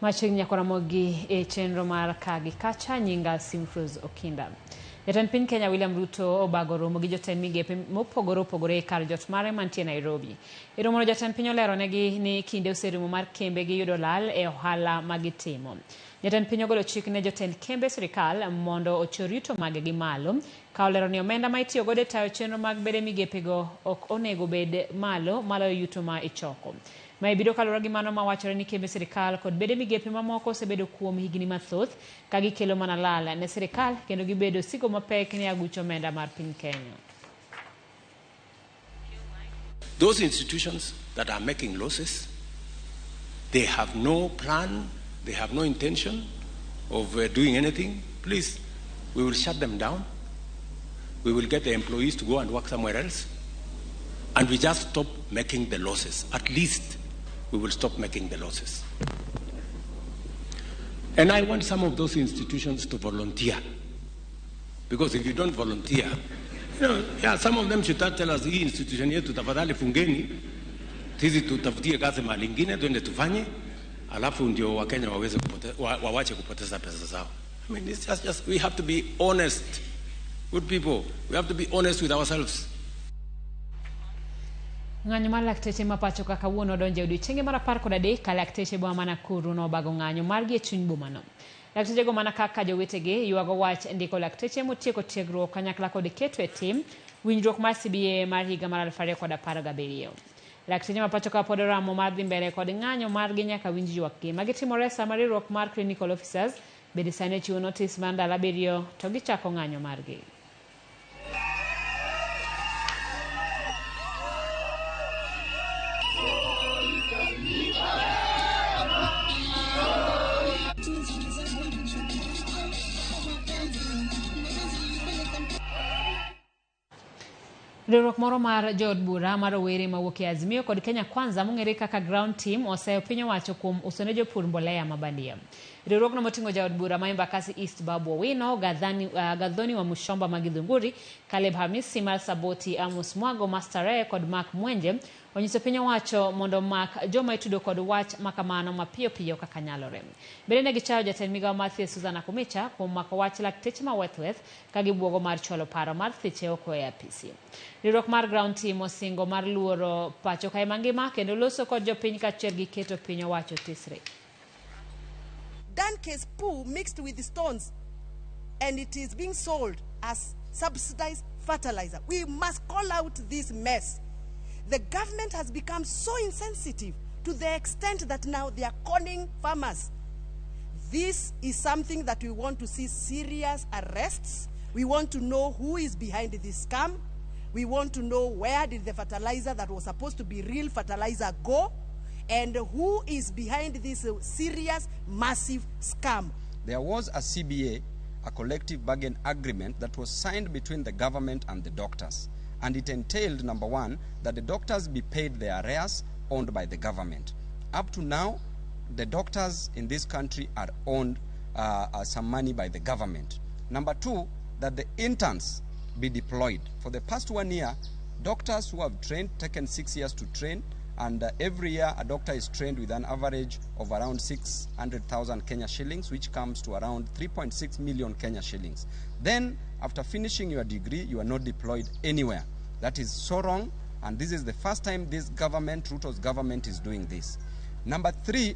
Machiegni nyaka Ramogi e chenro mar ka gi kacha nyinga Simfrose Okinda. Jatend piny Kenya William Ruto obago romo gi jotend migepe mopogore opogore e kar jot mare mantie Nairobi. E romono jatend piny oleronegi ni kinde oserumo mar kembe gi yudo lal e ohala ma gitimo. Jatend piny ogolo chik ne jotend kembe sirikal mondo ochor yuto maggi malo ka olero ni omenda ma itiyo godo e tayo chenro mag bede migepego ok onego bed malo maloyo yuto ma ichoko. Mae biro kaluwore gi mano ma wachore ni kembe sirikal kod bede migepe mamoko osebedo kuom higni mathoth ka gikelo mana lal ne sirikal kendo gibedo sigo mapek ne aguch omenda mar piny Kenya. Those institutions that are making losses, they have no plan, they have no intention of doing anything. Please, we will shut them down. We will get the employees to go and work somewhere else. And we just stop making the losses. At least we will stop making the losses. And I want some of those institutions to volunteer. Because if you don't volunteer, yeah, some of them should tell us, hii institution yetu tafadhali fungeni, sisi tutafutie kazi mahali ingine twende tufanye, alafu ndio Wakenya waweze wawache kupoteza pesa zao. I mean, it's just we have to be honest. Good people, we have to be honest with ourselves. Ng'anyo mar lakteche ma pacho ka kawuono odonjo e odiechienge mar 13 ka lakteche boma ma Nakuru nobago ng'anyo margi e chuny bomano. Laktechego mana kaka jowetegi ywago wach ndiko lakteche motieko tiegruok kanyakla kod keto e tim winjruok mar CBA mar higa mar 2017. Lakteche ma pacho ka pod oramo mar dhi mbele kod ng'anyo margi nyaka winj ywakgi. Magi timore sama riwruok mar clinical officers bende sani ochiwo notis mar ndalo 7 to gichako ng'anyo margi. Riwruok moro mar jood bura mar rowere mawuok e Azimio kod Kenya Kwanza mong'ere kaka Ground Team oseyo piny owacho kuom uso ne jopur mbolea mabandia. Riwruogno moting'o jaod bura ma Embakasi East Babu Owino, Gathoni wa Mushomba ma Githunguri, Caleb Hamisi mar Saboti, Amos Mwago ma Starehe kod Mark Mwenje onyiso piny owacho mondo omak joma itudo kod wach makamano mapiyo piyo kaka nyalore. Bende ne gichayo jatend migawo mar thieth Susan Nakhumicha kuom mako wach lakteche ma weth ka gibuogo mar chwalo paro mar thiche oko e apisi. Riwruok mar Ground Team osingo mar luoro pacho kae mangima kendo loso kod jopiny kaachiel gi keto piny owacho tisre. Donkey's poo mixed with stones, and it is being sold as subsidized fertilizer. We must call out this mess. The government has become so insensitive to the extent that now they are conning farmers. This is something that we want to see serious arrests. We want to know who is behind this scam. We want to know where did the fertilizer that was supposed to be real fertilizer go, and who is behind this serious, massive scam. There was a CBA, a collective bargain agreement that was signed between the government and the doctors. And it entailed, number one, that the doctors be paid their arrears owned by the government. Up to now, the doctors in this country are owned some money by the government. Number two, that the interns be deployed. For the past 1 year, doctors who have trained, taken 6 years to train, and every year a doctor is trained with an average of around 600,000 Kenya shillings, which comes to around 3.6 million Kenya shillings. Then, after finishing your degree, you are not deployed anywhere. That is so wrong, and this is the first time this government, Ruto's government, is doing this. Number three,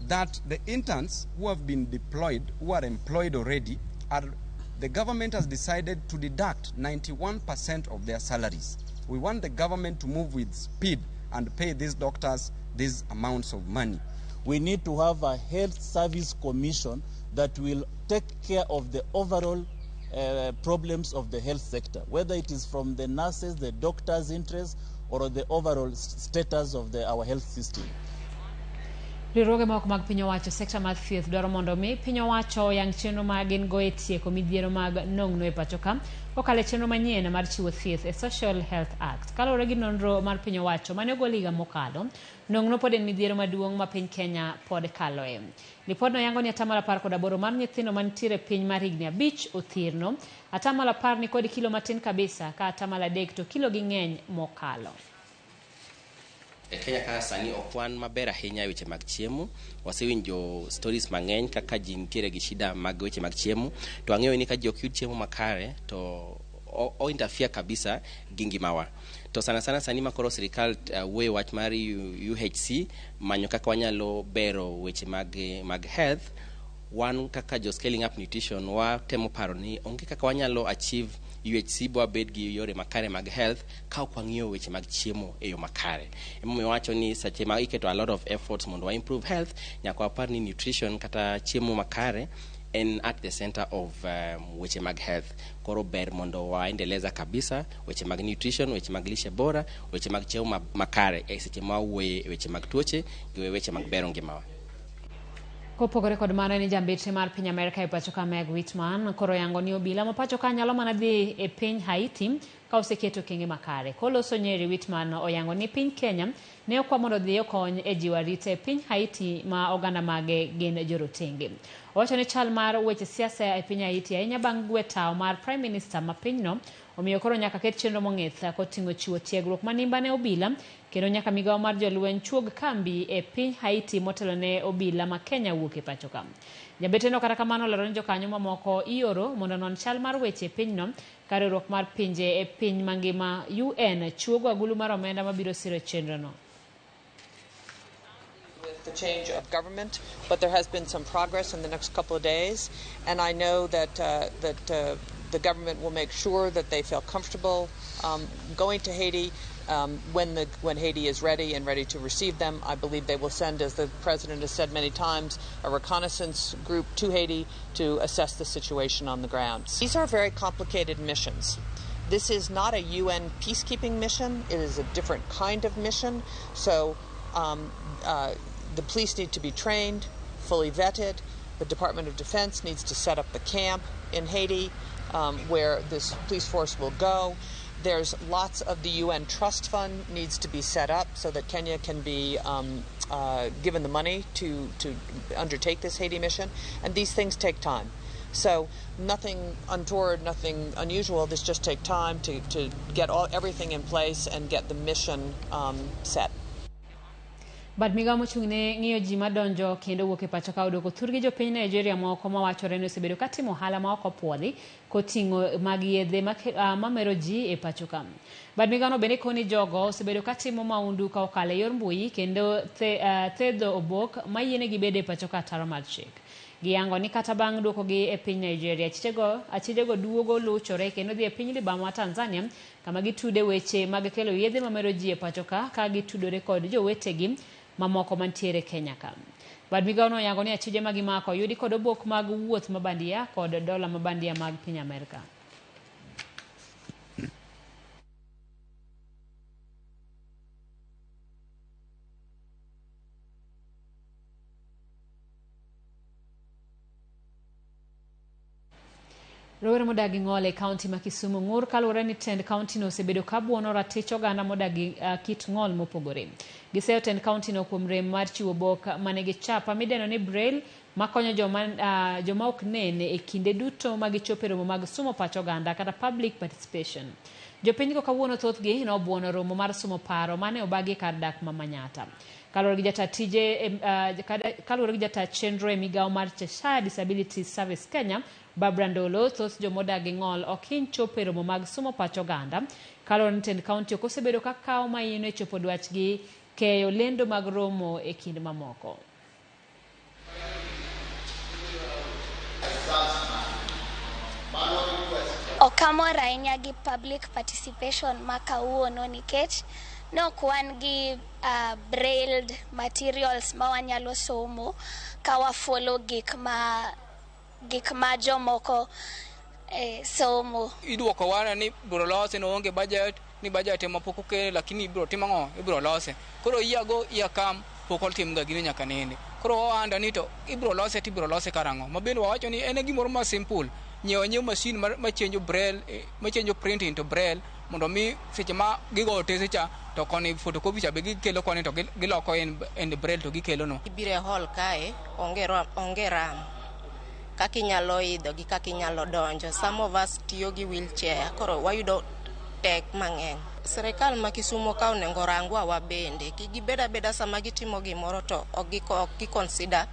that the interns who have been deployed, who are employed already, are the government has decided to deduct 91% of their salaries. We want the government to move with speed and pay these doctors these amounts of money. We need to have a health service commission that will take care of the overall problems of the health sector, whether it is from the nurses, the doctors' interests, or the overall status of our health system. Riwruoge moko mag piny owacho sekta mar thieth dwaro mondo mi piny owacho oyang chenro ma gin go e tieko midhiero mag nong'no e pacho ka kokalo e chenro manyien mar chiwo thieth e Social Health Act. Kaluwore gi nonro mar piny owacho mane ogol higa mokalo, nong'no pod en midhiero maduong' ma piny Kenya pod kaloe. Lipodno yango ni 18% mar nyithindo mantiere piny mar higni 5 othirno, 10% ni kod kilo matin kabisa ka 3% to kilo gi ng'eny mokalo. E Kenya kaka sani ok wan maber ahinya e weche mag chiemo. Wasewinjo stories mang'eny kaka ji nitiere gi shida mag weche mag chiemo. To ang'eyo ni ka ji ok yud chiemo makare to o interfere kabisa gi ngimawa. To sana sana sani ma koro sirikal wuoyo wach mar UHC manyo kaka wanyalo bero weche mag health, wan kaka jo Scaling Up Nutrition watemo paro ni onge kaka wanyalo achieve UHC bo wabed gi yore makare mag health ka ok wang'iyo weche mag chiemo e yo makare. Emomiyo wacho ni seche ma iketo a lot of efforts mondo wa improve health, nyaka wapar ni nutrition kata chiemo makare en at the center of weche mag health. Koro ber mondo waendeleza kabisa weche mag nutrition, weche mag lishe bora, weche mag chiemo makare e seche ma wawuoye e weche mag tuoche gi weche mag bero ngimawa. Kopogore kod mano, en jambetre mar piny Amerka e pacho ka Meg Whitman koro yango ni obila ma pacho ka nyalo mana dhi e piny Haiti ka oseketo okenge makare. Koloso Nyeri, Whitman oyango ni piny Kenya ne okwa mondo odhi okony e jiwo arita e piny Haiti ma oganda mage gin jorotenge. Owacho ni chal mar weche siasa e piny Haiti ahinya bang' gwe tao mar Prime Minister ma pinyno omiyo koro nyaka ket chenro mong'ith koting'o chiwo tiegruok manimba ne obila kendo nyaka migawo mar jolweny chuog kambi e piny Haiti motelo ne obila ma Kenya wuok e pacho ka. Jambeteno kata kamano olero ni jokanyo mamoko ioro mondo onon chal mar weche e pinyno ka riwruok mar pinje e piny mangima UN chuogo agulu mar omenda mabiro siro chenrono. The change of government, but there has been some progress in the next couple of days, and I know that the government will make sure that they feel comfortable going to Haiti when Haiti is ready and ready to receive them. I believe they will send, as the president has said many times, a reconnaissance group to Haiti to assess the situation on the ground. These are very complicated missions. This is not a UN peacekeeping mission. It is a different kind of mission. So the police need to be trained, fully vetted. The Department of Defense needs to set up the camp in Haiti where this police force will go. There's lots of the UN Trust Fund needs to be set up so that Kenya can be given the money to undertake this Haiti mission. And these things take time. So nothing untoward, nothing unusual. This just takes time to get everything in place and get the mission set. Bad migawo mochung' ne ng'iyo ji madonjo kendo wuok e pacho ka odwoko thurgi jopiny Nigeria moko mawachore ni osebedo ka timo ohala ma ok opuodhi koting'o mag yedhe mamero ji e pacho ka. Bad migawono bende koni jogo osebedo ka timo maundu ka okalo e yor mbui kendo thedho obok mayienegi bedo e pacho ka ataro mar chik. Giyango ni kata bang' duokogi e piny Nigeria, achijego duogo luchore kendo dhi e piny libamba ma Tanzania kama gitude weche mag kelo yedhe mamero ji e pacho ka gitudore kod jowetegi mamoko mantiere Kenya ka. Bad migawono oyango ni achije ma gimako oyudi kod obok mag wuoth mabandia kod dola mabandia mag piny Amerka. Rowere modagi ng'ol e kaunti ma Kisumu ng'ur kaluwore ni tend kaunti no osebedo ka buono ratich oganda modagi kit ng'ol mopogore. Giseyo tend kaunti no kuom rem mar chiwo obok manigi chapa midendo ni Braille makonyo joma ok nen e kinde duto ma gichopo e romo mag somo pach oganda kata public participation. Jopinygo kawuono thothgi nobuono romo mar somo paro mane obagi e kar dak ma Manyatta. Kaluwore gi jata chenro e migawo mar Cheshire Disability Service Kenya, Barbara Ndolo, thoth jomodagi ng'ol ok hiny chopo e romo mag somo pach oganda kaluwore ni tend kaunti ok osebedo ka kawo maino e chopo dwachgi keyo lendo mag romo e kind mamoko. Ok amor ahinya gi public participation ma kawuono nikech nok wan gi brailled materials ma wanyalo somo ka wafollow gik ma jomoko somo. Iduoko wana ni ibiro lose no onge budget, ni budget ema pok okel, lakini ibiro timo ang'o? Ibiro lose. Koro year go year come pok otim ga gino nyaka nene. Koro wawanda ni to ibiro lose to ibiro lose karang'o? Ma bende wawacho ni en gimoro ma simple. Nyiew machine ma chenjo braille, ma chenjo print into braille mondo mi seche ma gigo otese cha to koni photocopy cha be gikelo koni to giloko en braille to gikelo no. Ibiro e hall kae onge ram. Kaka inyalo idho gi kaka inyalo donjo. Some of us tiyo gi wheelchair, koro wayudo tek mang'eny. Sirikal ma Kisumo ka onego rangwa wabende kik gibed abeda sama gitimo gimoro to ok gi consider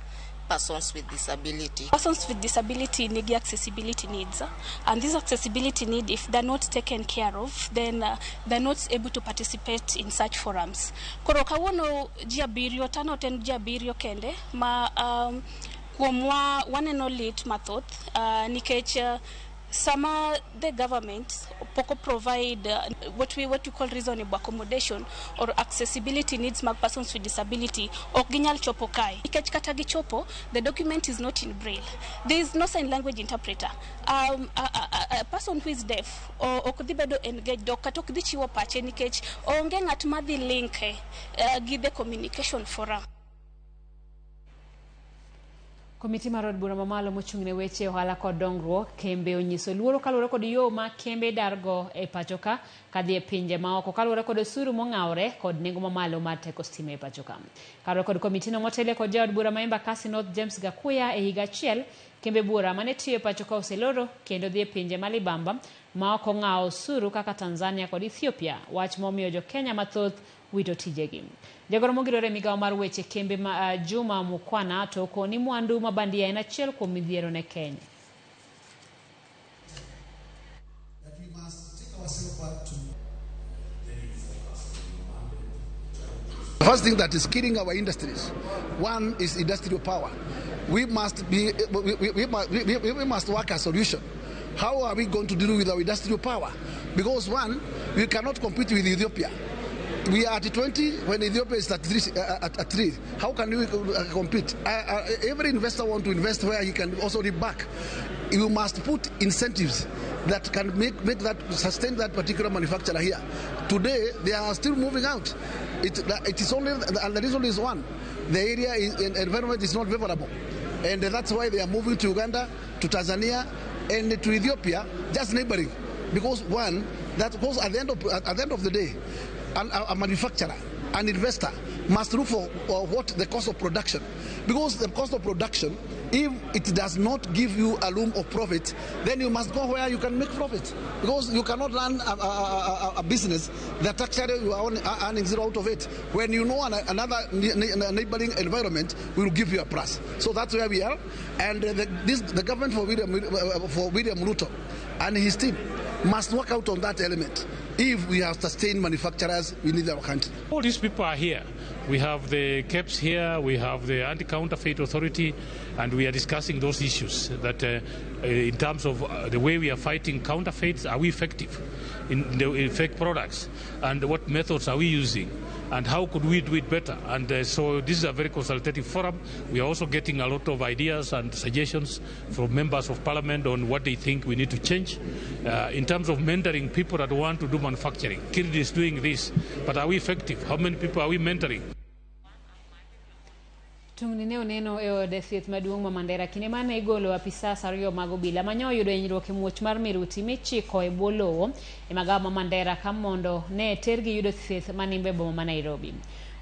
persons with disability. Persons with disability need accessibility needs, and this accessibility need, if they're not taken care of, then they're not able to participate in such forums. Koro kawuono ji abiriyo, tano ten ji abiriyo kende ma kuomwa waneno lit mathoth nikech sama the government poko provide what we call reasonable accommodation or accessibility needs mag persons with disability, ok ginyal chopo kae. Nikech kata gichopo, the document is not in braille. There is no sign language interpreter. A person who is deaf ok dhi bedo engaged, ok kata ok dhi chiwo pache nikech onge ng'at ma dhi link gi the communication forum. Komiti mar od bura mamalo mochung' ne weche ohala kod dongruok kembe onyiso luoro kaluwore kod yo ma kembe dargo e pacho ka kadhi e pinje maoko kaluwore kod osuru mong'awore kod nengo mamalo mar teko stima e pacho ka. Kaluwore kod komitino motele kod jaod bura ma Embakasi North James Gakuya e higa achiel, kembe bura mane tiyo e pacho ka oseloro kendo dhi e pinje ma libamba ma ok ong'awo osuru kaka Tanzania kod Ethiopia, wach momiyo jo Kenya mathoth wito tijegi. Jagoro mogirore migawo mar weche kembe ma Juma Mukwana to okoni mwandu ma bandia en achiel kuom midhiero ne Kenya. The first thing that is killing our industries, one is industrial power. We must work a solution. How are we going to deal with our industrial power? Because one, we cannot compete with Ethiopia. We are at 20 when Ethiopia is at 3. At 3. How can we compete? Every investor wants to invest where he can also reap back. You must put incentives that can make that sustain that particular manufacturer here. Today they are still moving out. It is only, and the reason is one: the area is, environment is not favorable, and that's why they are moving to Uganda, to Tanzania, and to Ethiopia, just neighboring. Because one, that goes at the end of the day. A manufacturer, an investor must look for what the cost of production, because the cost of production, if it does not give you a room of profit, then you must go where you can make profit, because you cannot run a business that actually you are earning zero out of it. When you know another neighboring environment will give you a price. So that's where we are, and the government for William Ruto and his team must work out on that element. If we have sustained manufacturers, we need our country. All these people are here. We have the KEBS here, we have the Anti-Counterfeit Authority, and we are discussing those issues that in terms of the way we are fighting counterfeits, are we effective in the fake products, and what methods are we using, and how could we do it better? And so this is a very consultative forum. We are also getting a lot of ideas and suggestions from members of parliament on what they think we need to change. In terms of mentoring people that want to do manufacturing. KIRDI is doing this, but are we effective? How many people are we mentoring? Tungni ne oneno e od thieth maduong' ma Mandera kinde mane igolo apisas ariyo mag obila manyo oyudo hinyruok e muoch mar miruti michiko e bwo lowo e magawa ma Mandera ka mondo ne tergi yudo thieth manimbe boma ma Nairobi.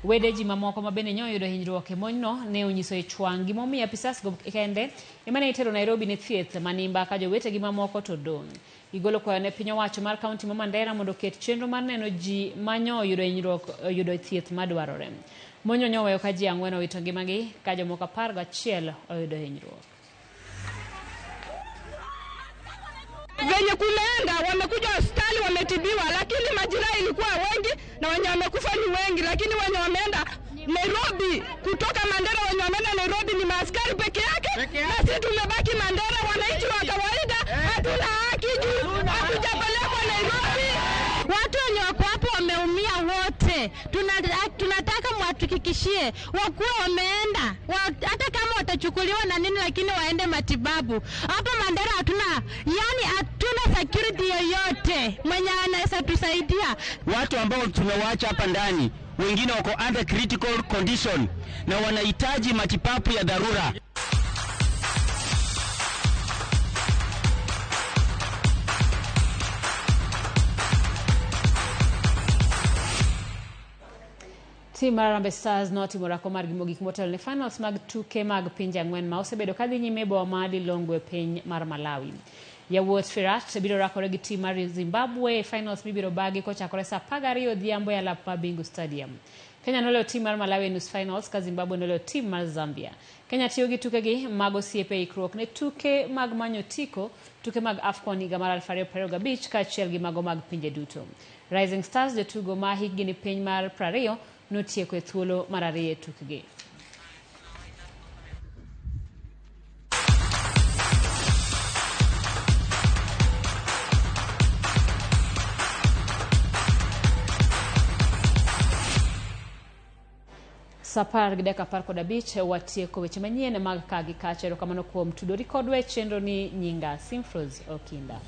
Wede ji mamoko ma bende nyo oyudo hinyruok e monjno ne onyiso ich wang' gimomiyo apisas go kende ema ne itero Nairobi ne thieth manimba ka jowetegi mamoko to dong'. Gigolo kwayo ne piny owacho mar kaunti ma Mandera mondo oket chenro mar neno ji manyo oyudo hinyruok oyudo thieth madwarore. Monjo nyoweyo ka ji 4 owito ngimagi ka jomoko 11 oyudo hinyruok. Venye kumeenda wamekuja hospitali wametibiwa, lakini majeraha ilikuwa wengi na wenye wamekufa ni wengi, lakini wenye wameenda Nairobi kutoka Mandera, wenye wameenda Nairobi ni maaskari peke yake, na sisi tumebaki Mandera, wananchi wa kawaida hatuna haki juu hatujapelekwa Nairobi. Watu wenye wako hapo wameumia wote. Tunataka mwatuhakikishie wakuwa wameenda, hata kama watachukuliwa na nini, lakini waende matibabu. Hapa Mandera hatuna, yani hatuna security yoyote mwenye anaweza tusaidia. Watu ambao tumewaacha hapa ndani, wengine wako under critical condition na wanahitaji matibabu ya dharura. Tim mar Harambee Stars notimo orako margi mogik motelo ne finals mag tuke mag pinje 4 ma osebedo kadhi nyime e boma ma Lilongwe piny mar Malawi. Yawuot Firat biro rakore gi tim mar Zimbabwe e finals mibiro bagi kochakore saa 12 odhiambo e alap mar Bingu Stadium. Kenya noloyo tim mar Malawi e nus finals ka Zimbabwe noloyo tim mar Zambia. Kenya tiyo gi tukegi mag osiepe e ikruok ne tuke mag manyo otiko, tuke mag AFCON higa mar 2025 kaachiel gi mago mag pinje duto. Rising Stars jotugo ma hikgi ni piny mar 20 notieko e thuolo mar ariyo e tukgi. Saa 10:15 watieko weche manyien mag ka gi kacha. Erokamano kuom tudori kodwa e chenro ni nyinga Simfros Okinda.